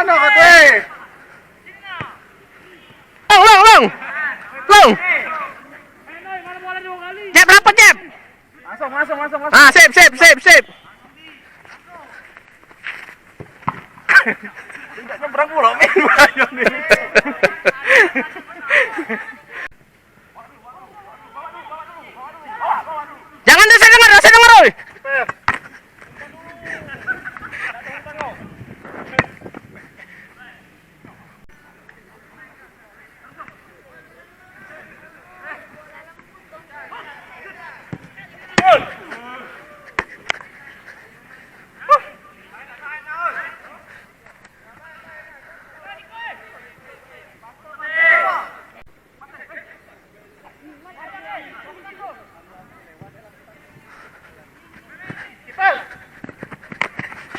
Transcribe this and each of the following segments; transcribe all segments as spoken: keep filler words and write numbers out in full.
Long, long, long. Long. Jep, rapet, Jep. Langsung, langsung, langsung, langsung. Ah, sip, sip, sip, sip. Tidak nyebrang pula, men. Jangan, dah saya dengar, dah saya dengar, oi.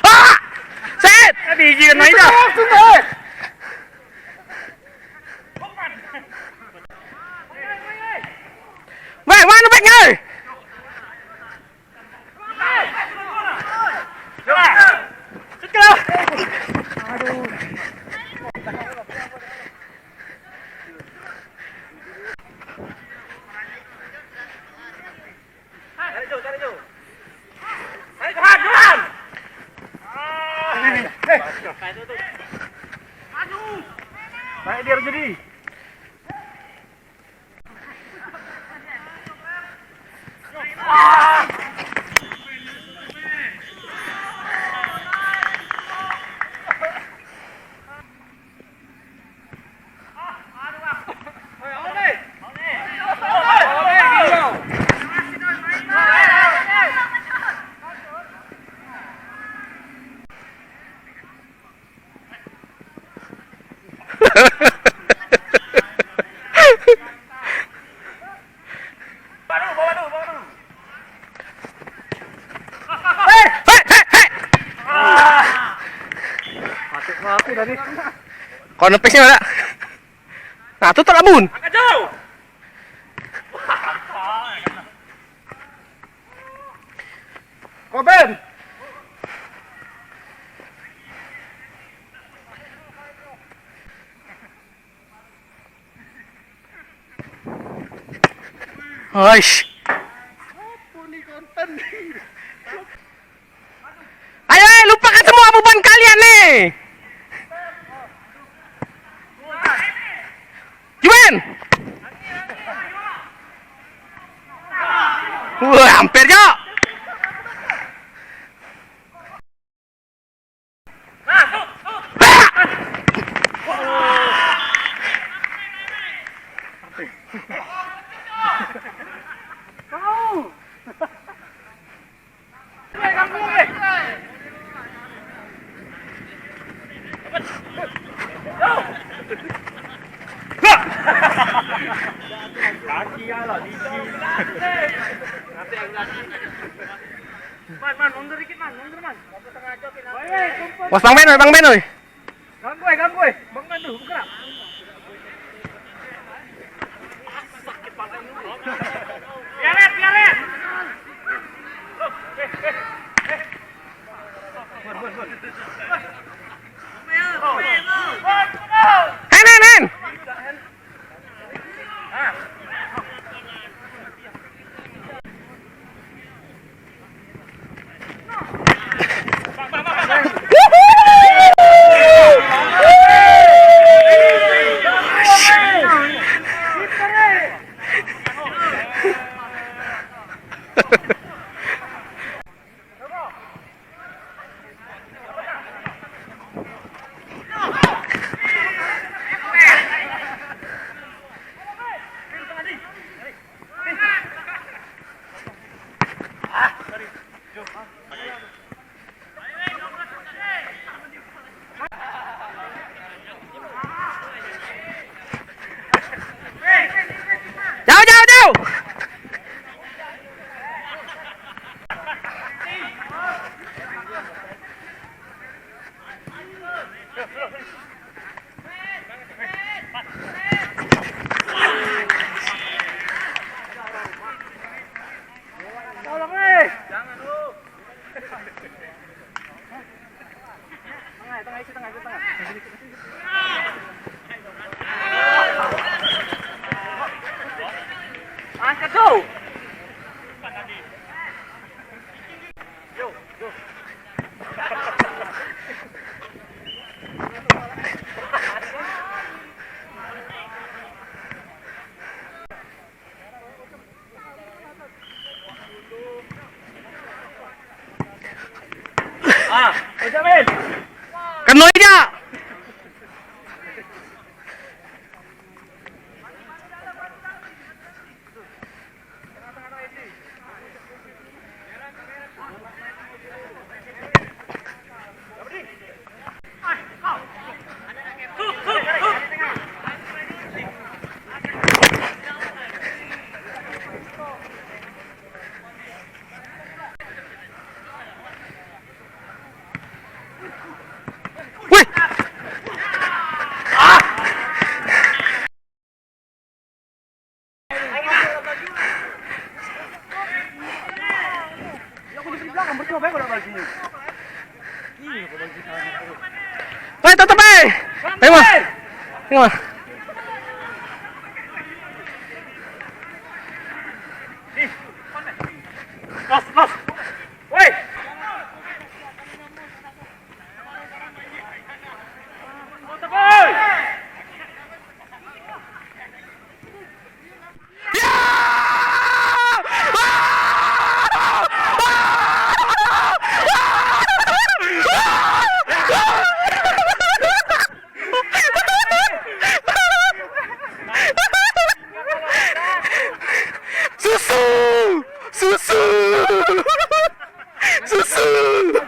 Ah! Set! Biji kena itu. Weh, mana backnya, weh? Naik dia, Rujudi. Hei, hei, hei, hei. Patut aku tadi. Kau nepis ni, Mak? Nah, tu tak labun. Koben. Oish. Apo ni konten? Ayo, eh, lupakan semua beban kalian ni. Juan. Wah, hampir, Cok. Kaki ya lah, gigi. Man, man, mundur dikit, man, mundur, man. Aku sengaja, Pin. Woi, woi, kumpul. Was, Bang Ben, oi, Bang Ben, oi. Ganggu, eh, ganggu, eh. Bang Ben, tuh, bergerak. Biarin, biarin. Hen, hen, hen. Jauh, jauh, jauh. Tolong, eh. Jangan, lu. Angkat tu. Keno ijak. Wih. Hei, tutup, hei. Ayo, Mas. Ayo, Mas. Los, los. Woi. Susu! Susu! Susu!